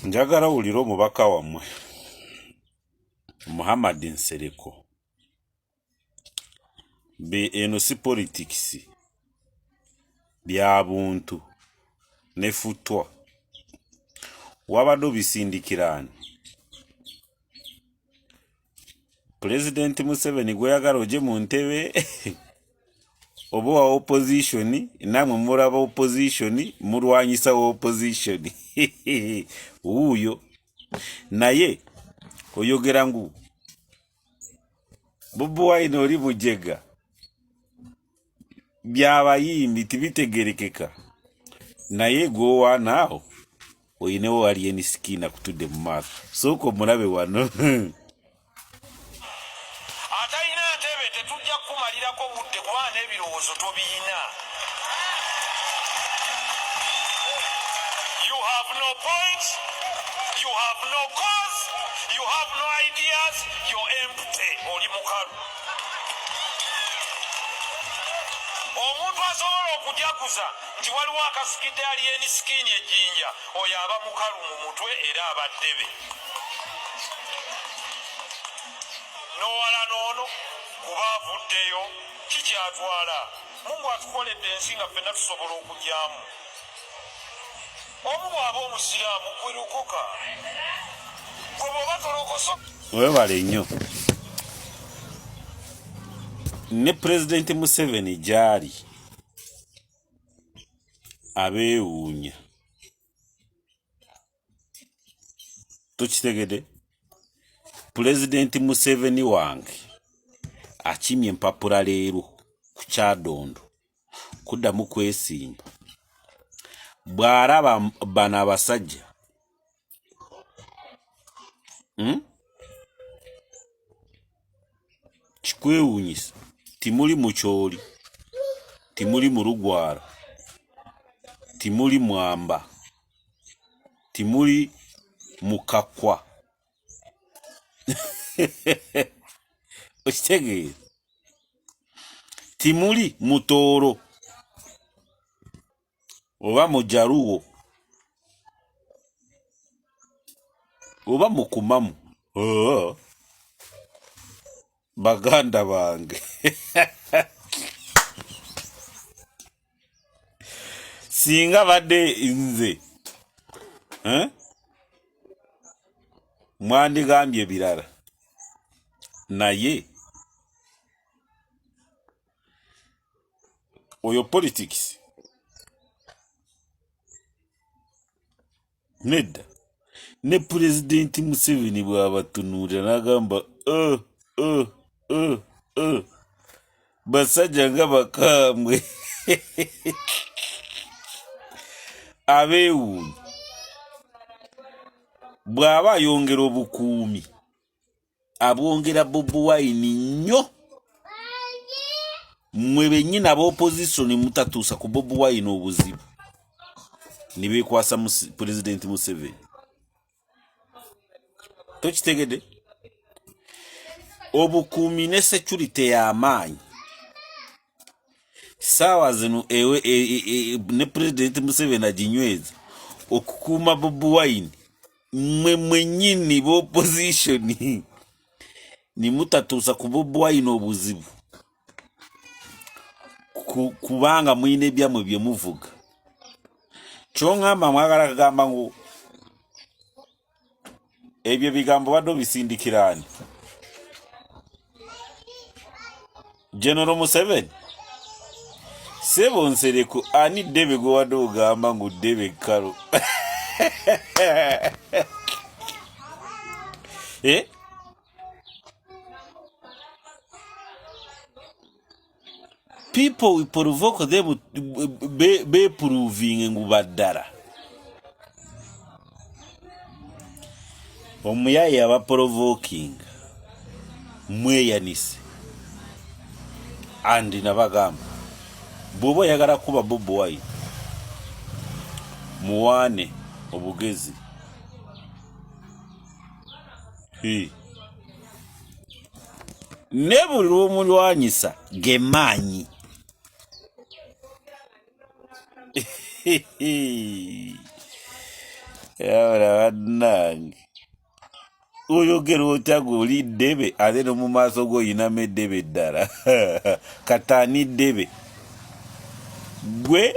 Njagala owulire omubaka wammwe Muhammad Nsereko. Be eno si politics bya buntu ne futwa. Wabadde obisindikira ani? Pulezidenti Museveni gweyagala oje mu ntebe oba wa opposition namwe mulaba opposition mulwanyisa wa opposition wuuyo naye oyogera ngu Bobi Wine oli mujega byabayimbi tibitegerekeka naye gwowaana awo oyinewo alien skin akutudde mu maaso sooka omulabe wano. Atalina ntebe tetujja kukumalirako budde kubanga n'ebirowoozo tobiyina. You have no points, you have no cause, you have no ideas, you're empty. Oli mukalu. Omuntu asobola okujaguza nti waliwo akasikidde alien skin ejjinja, oyo aba mukalu mu mutwe era aba ddebe. N'owala n'ono kuba avuddeyo kikyatwala. Mungu atukoledde ensi nga ffenna tusobola okugyamu. Omu bw'aba Omusiraamu gwe lokoka, gwe bw'oba tolokoso. Webale nnyo ne Pulezidenti Museveni gy'ali abeewuunya. Tukitegede Pulezidenti Museveni wange akimye empapula leero ku Kyadondo kuddamu kwesimba bw'alaba bano abasajja hmm? Kikwewuunyisa timuli mukyoli timuli mulugwara timuli mwamba timuli mukakwa okitegeera timuli mutooro oba mujaluwo oba mukumamu oh. Baganda bange singa badde nze eh? Mwandigambye ebirala naye oyo politics nedda ne pulezidenti Museveni bw'abatunuulira n'agamba uh, uh, uh, uh. Basajja nga bakambwe abeewuunya bw'aba ayongera obukuumi abwongera Bobi Wine nnyo mmwe bennyini aba opposition mutatuusa ku Bobi Wine obuzibu ne beekwasa Pulezidenti Museveni. Tokitegedde? Obukuumi ne security y'amaanyi saawa zino ewe e, e, e, ne Pulezidenti Museveni aginyweza okukuuma Bobi Wine mwe mwennyini b'opposition nimutatuusa ku Bobi Wine obuzibu kubanga mulina ebyammwe bye muvuga. Kyoŋŋamba mwagala kagamba ngu ebyo ebigambo badde obisindikira ani? General Museveni? Sebo Nsereko ani ddebe gwe wadde ogamba ngu ddebe kkalu? Eh? People we provoke them bepuruvinge ngu baddala. Omuyaye aba provoking mweyanise and nabagamba bw'oba oyagala kuba Bobi Wine muwaane obugezi. Ne buli lw'omulwanyisa ge maanyi. Yabula bannange, oyogera otya gwe oli ddebe, ate no mu maaso go oyinamu eddebe eddala? Kataani ddebe gwe.